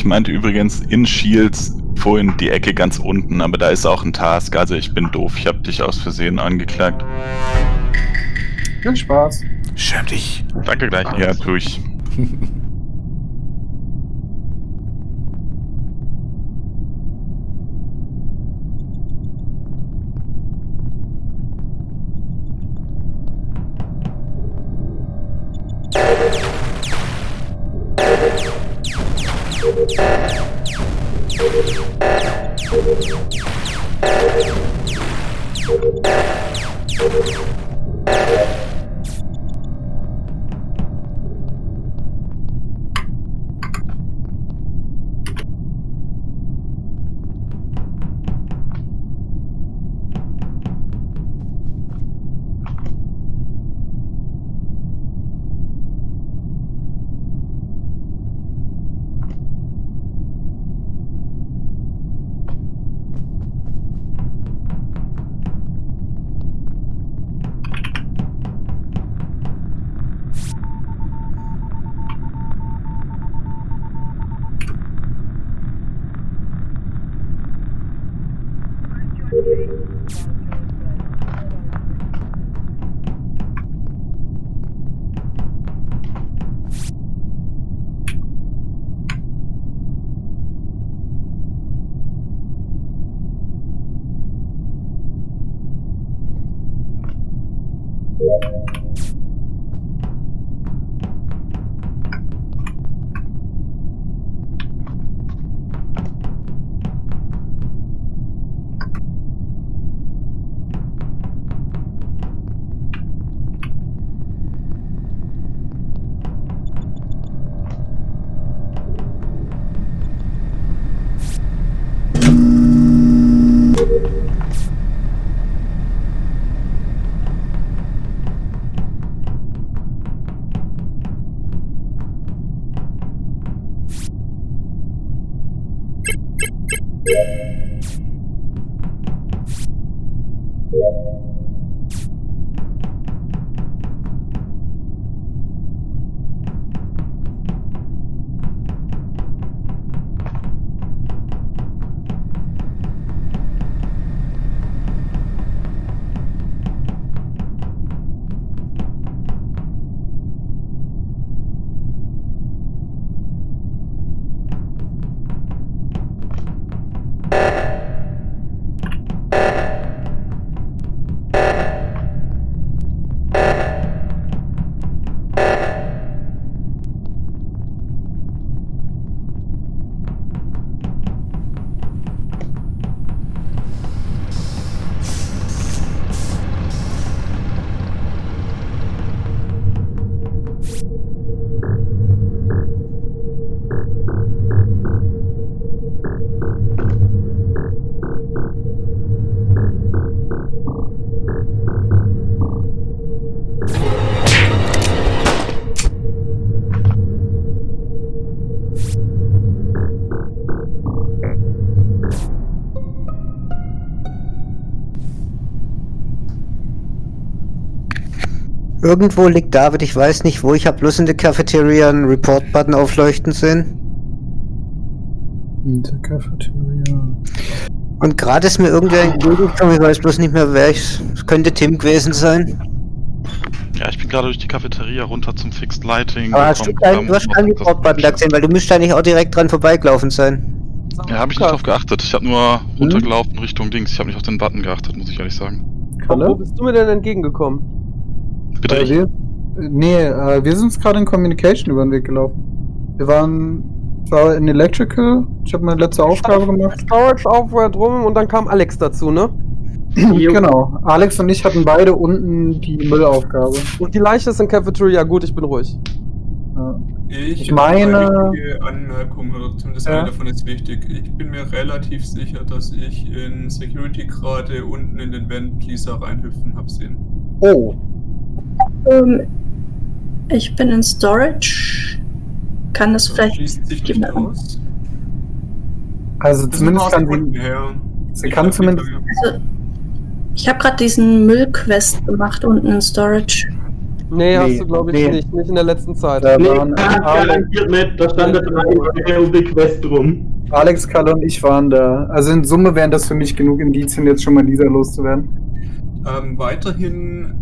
Ich meinte übrigens in Shields vorhin die Ecke ganz unten, aber da ist auch ein Task, also ich bin doof. Ich habe dich aus Versehen angeklagt. Viel Spaß. Schäm dich. Danke gleich. Ja, tu ich. Irgendwo liegt David, ich weiß nicht wo, ich habe bloß in der Cafeteria einen Report-Button aufleuchten sehen. In der Cafeteria. Und gerade ist mir irgendwer entgegengekommen, ich weiß bloß nicht mehr wer es könnte Tim gewesen sein. Ja, ich bin gerade durch die Cafeteria runter zum Fixed Lighting. Aber hast du keinen Report-Button da gesehen, weil du müsst eigentlich auch direkt dran vorbeigelaufen sein. Ja, habe ich nicht drauf geachtet. Ich habe nur runtergelaufen Richtung Dings. Ich habe nicht auf den Button geachtet, muss ich ehrlich sagen. Wo bist du mir denn entgegengekommen? Bitte? Wir sind gerade in Communication über den Weg gelaufen. Wir waren zwar in Electrical, ich habe meine letzte Aufgabe gemacht. Storage aufwärts rum und dann kam Alex dazu, ne? Genau. Alex und ich hatten beide unten die Müllaufgabe. Und die Leiche ist in Cafeteria, gut, ich bin ruhig. Ja. Ich meine... eine wichtige Anmerkung, oder zumindest eine davon ist wichtig. Ich bin mir relativ sicher, dass ich in Security gerade unten in den Vent Lisa reinhüpfen habe sehen. Oh. Ich bin in Storage. Kann das vielleicht... Schließt sich nicht aus? Also Das zumindest ist kann Sekunden her. sie kann zumindest... Also, ich habe gerade diesen Müllquest gemacht unten in Storage. Nee, hast Nee, du glaube ich nee. nicht. Nicht in der letzten Zeit. Da Nee, waren garantiert nicht. Da stand der 3 um die Quest rum. Alex, Kalle und ich waren da. Also in Summe wären das für mich genug Indizien, jetzt schon mal Lisa loszuwerden. Weiterhin,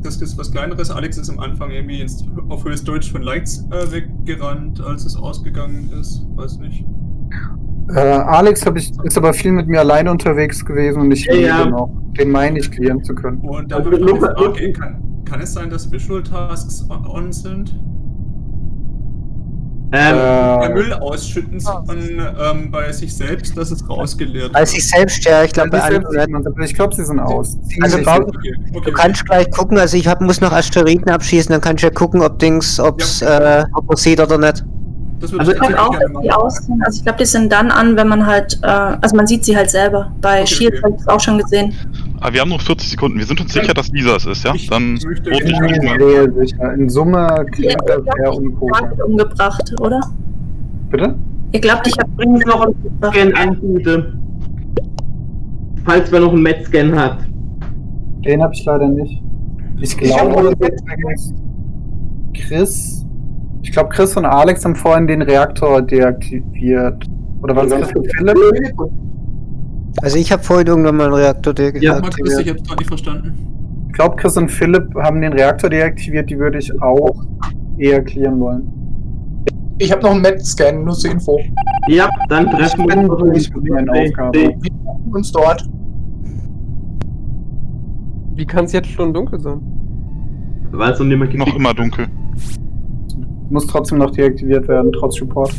das ist was Kleineres. Alex ist am Anfang irgendwie auf Höhe Storage von Lights weggerannt, als es ausgegangen ist. Weiß nicht. Alex ist aber viel mit mir alleine unterwegs gewesen und ich Ja. lebe noch. Den meine ich klären zu können. Und da Also, würde ich noch eine Lukas- Frage, kann es sein, dass Visual Tasks on sind? Der Müll ausschütten bei sich selbst, dass es rausgeleert Bei sich selbst, ja, ich glaube bei anderen nicht. Ich glaube, sie sind aus. Also Sie- Okay, Du kannst gleich gucken, also ich muss noch Asteroiden abschießen, dann kannst du ja gucken, ob man sieht oder nicht. Das würde Also ich Ich glaube tatsächlich auch, gerne dass die machen. aussehen. Also ich glaube, die sind dann an, wenn man halt, also man sieht sie halt selber. Bei Okay, Shield okay. habe ich es auch schon gesehen. Aber wir haben noch 40 Sekunden. Wir sind uns sicher, dass Lisa es ist, ja? Ich Dann möchte- vote ich Ich mich bin mal. mir sehr sicher. In Summe klingt Ihr das glaubt, sehr ich unkoscher. habe umgebracht, oder? Bitte? Ihr glaubt, ich habe Bringen Sie noch einen Scan an, bitte. Falls wer noch einen Met-Scan hat. Den habe ich leider nicht. Ich glaube, Chris und Alex haben vorhin den Reaktor deaktiviert. Oder war es Chris und Philipp? Also ich habe vorhin irgendwann mal einen Reaktor Max, ich deaktiviert. habe gerade nicht verstanden. Ich glaube, Chris und Philipp haben den Reaktor deaktiviert. Die würde ich auch eher klären wollen. Ich habe noch einen Met-Scan, nur zur Info. Ja, dann treffen wir bin uns. durch mit meinen Aufgaben. Wir treffen uns dort. Wie kann es jetzt schon dunkel sein? Weil es noch niemand Noch immer dunkel. Muss trotzdem noch deaktiviert werden, trotz Support.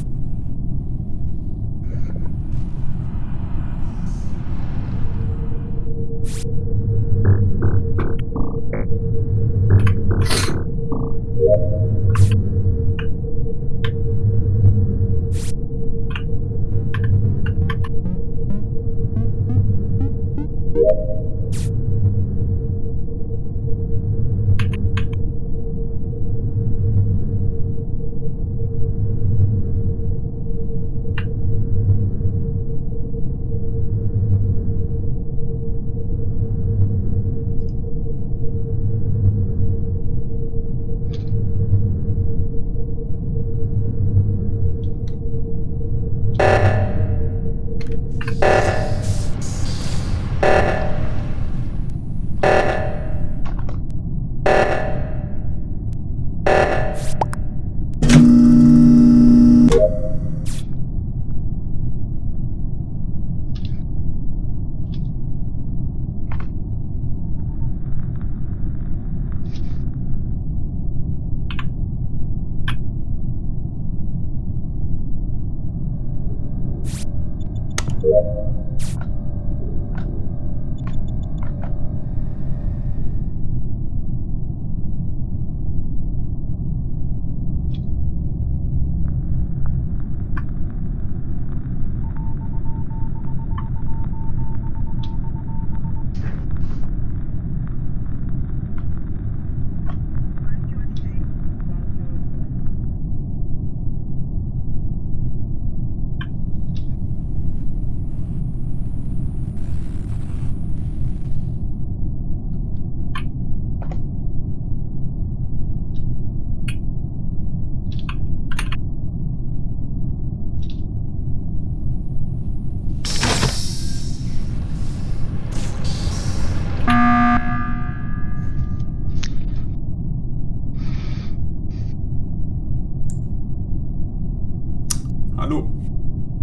Hallo.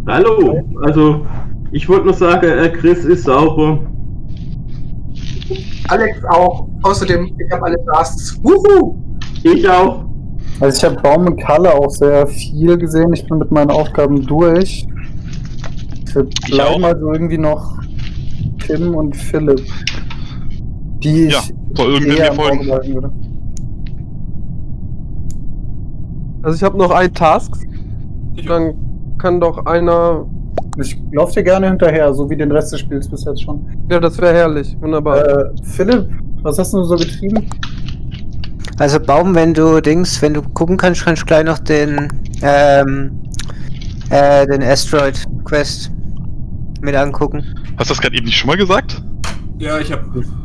Hallo, also ich wollte nur sagen, Chris ist sauber. Alex auch. Außerdem, ich habe alle Tasks. Wuhu! Ich auch. Also ich habe Baum und Kalle auch sehr viel gesehen. Ich bin mit meinen Aufgaben durch. Wir Ich auch. bleiben also irgendwie noch Kim und Philipp. Die Ja, ich soll irgendwer eher mir im folgen? Auge behalten würde. Also ich habe noch einen Task. Ich Dann kann doch einer. Ich laufe dir gerne hinterher, so wie den Rest des Spiels bis jetzt schon. Ja, das wäre herrlich. Wunderbar. Philipp, was hast du so getrieben? Also Baum, wenn du gucken kannst, kannst du gleich noch den Asteroid Quest mit angucken. Hast du das gerade eben nicht schon mal gesagt? Ja,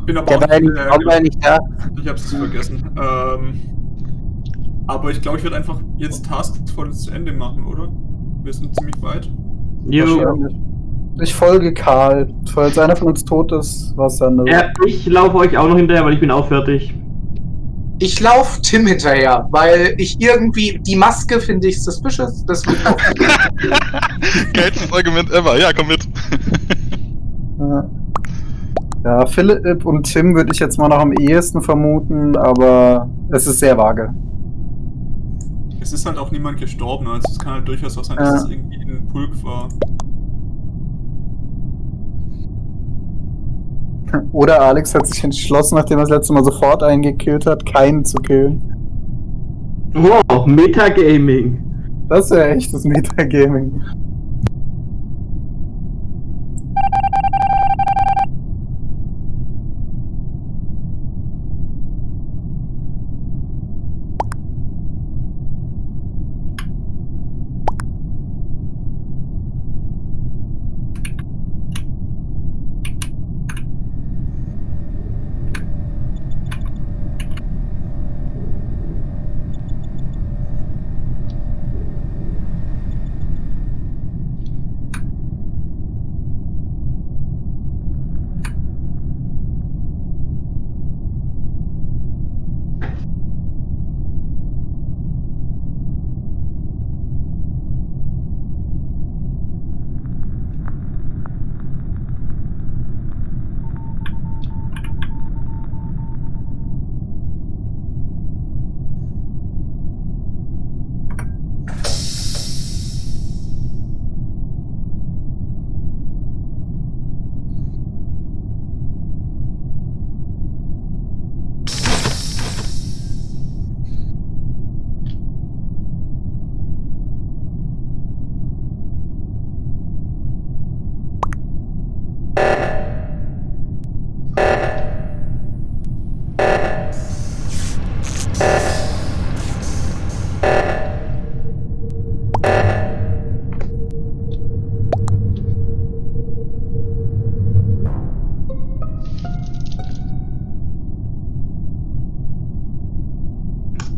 bin aber Der war ja nicht, warum war er nicht da? Ich hab's vergessen. Aber ich glaube, ich werde einfach jetzt Tasks voll zu Ende machen, oder? Wir sind ziemlich weit. Jo. Wahrscheinlich. Ich folge Karl. Falls einer von uns tot ist, was anderes. Ja, ich laufe euch auch noch hinterher, weil ich bin auch fertig. Ich laufe Tim hinterher, weil ich irgendwie die Maske finde ich suspicious. Deswegen Geilstes Argument ever. Ja, komm mit. Ja, Philipp und Tim würde ich jetzt mal noch am ehesten vermuten, aber es ist sehr vage. Es ist halt auch niemand gestorben, also es kann halt durchaus auch sein, dass es irgendwie ein Pulk war. Oder Alex hat sich entschlossen, nachdem er das letzte Mal sofort einen gekillt hat, keinen zu killen. Wow, Metagaming. Das wäre echtes Metagaming.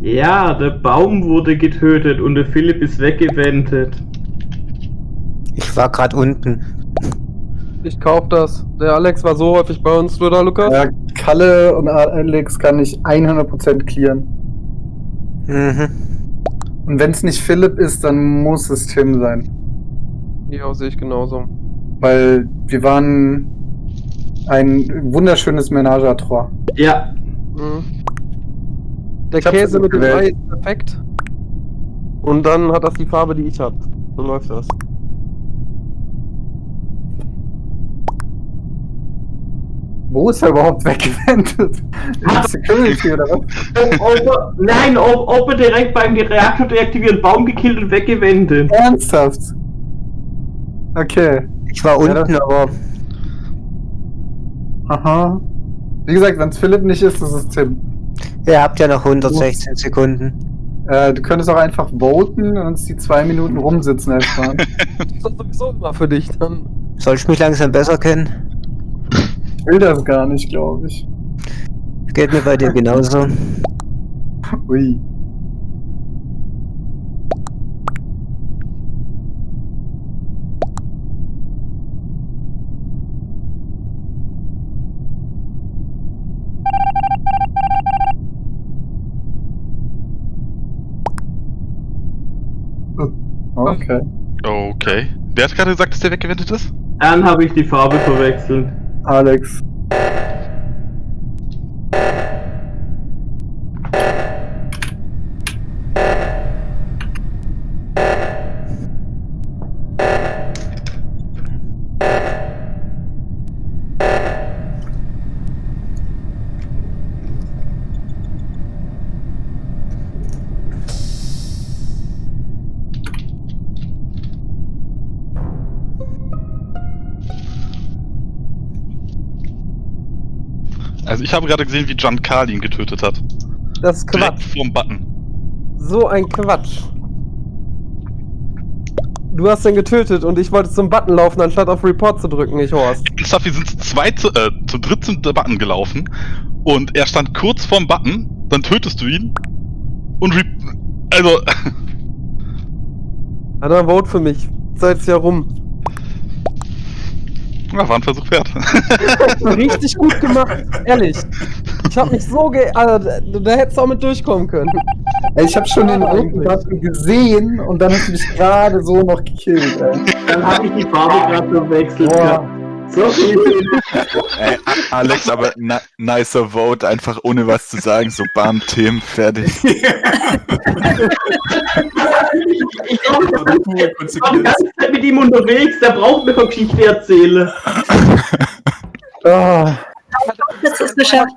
Ja, der Baum wurde getötet und der Philipp ist weggewendet. Ich war gerade unten. Ich kauf das. Der Alex war so häufig bei uns, oder Lukas? Ja, Kalle und Alex kann ich 100% clearen. Mhm. Und wenn es nicht Philipp ist, dann muss es Tim sein. Ja, sehe ich genauso. Weil wir waren ein wunderschönes Ménage à trois. Ja. Mhm. Der Ich hab's Käse mit dem Ei gewählt. ist perfekt. Und dann hat das die Farbe, die ich hab. So läuft das. Wo ist er überhaupt weggewendet? Security oder was? Nein, ob er direkt beim Reaktor deaktivieren, Baum gekillt und weggewendet. Ernsthaft? Okay. Ich war unten, aber Aha. Wie gesagt, wenn es Philipp nicht ist, ist es Tim. ihr habt ja noch 116 Sekunden. Du könntest auch einfach voten und uns die 2 Minuten rumsitzen ersparen. Das ist sowieso immer für dich dann. Soll ich mich langsam besser kennen? Ich will das gar nicht, glaube ich. Geht mir bei dir genauso. Ui. Okay. Okay. Wer hat gerade gesagt, dass der weggewendet ist? Dann habe ich die Farbe verwechselt. Alex. Also ich habe gerade gesehen, wie John Carl ihn getötet hat. Das ist Direkt Quatsch. vorm Button. So ein Quatsch. Du hast den getötet und ich wollte zum Button laufen, anstatt auf Report zu drücken, nicht Horst. Ernsthaft, wir sind zu dritt zum Button gelaufen und er stand kurz vorm Button, dann tötest du ihn und also... Ja, dann vote für mich. Seid's ja rum. Ja, war ein Versuch wert. Richtig gut gemacht, ehrlich. Ich hab mich so da hättest du auch mit durchkommen können. Ey, ich hab schon den roten Button gesehen und dann hast du mich gerade so noch gekillt, ey. Dann habe ich die Farbe gerade gewechselt. Boah. So viel. Ey, Alex, aber nicer Vote, einfach ohne was zu sagen, so bam, Tim, fertig. Ich Das war die pure war die Konsequenz. ganze Zeit mit ihm unterwegs, der braucht mir Geschichte erzählen. Ah. Das ist geschafft.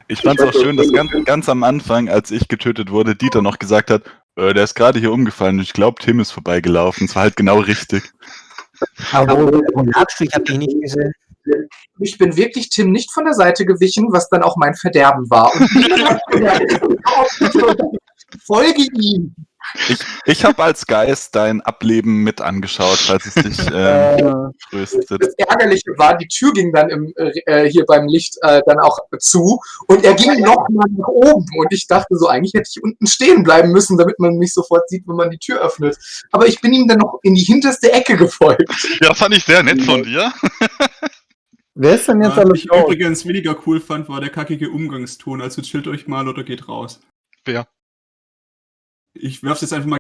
Ich fand's auch schön, dass ganz am Anfang, als ich getötet wurde, Dieter noch gesagt hat, der ist gerade hier umgefallen und ich glaube, Tim ist vorbeigelaufen. Es war halt genau richtig. Aber wo lagst du? Ich hab dich nicht gesehen. Ich bin wirklich Tim nicht von der Seite gewichen, was dann auch mein Verderben war. Und folge ihm. Ich habe als Geist dein Ableben mit angeschaut, falls es dich tröstet. Das Ärgerliche war, die Tür ging dann hier beim Licht dann auch zu und er ging nochmal nach oben und ich dachte so, eigentlich hätte ich unten stehen bleiben müssen, damit man mich sofort sieht, wenn man die Tür öffnet. Aber ich bin ihm dann noch in die hinterste Ecke gefolgt. Ja, das fand ich sehr nett von dir. Wer ist denn jetzt Was alles ich raus? übrigens weniger cool fand, war der kackige Umgangston. Also chillt euch mal oder geht raus. Wer? Ich werf's jetzt einfach mal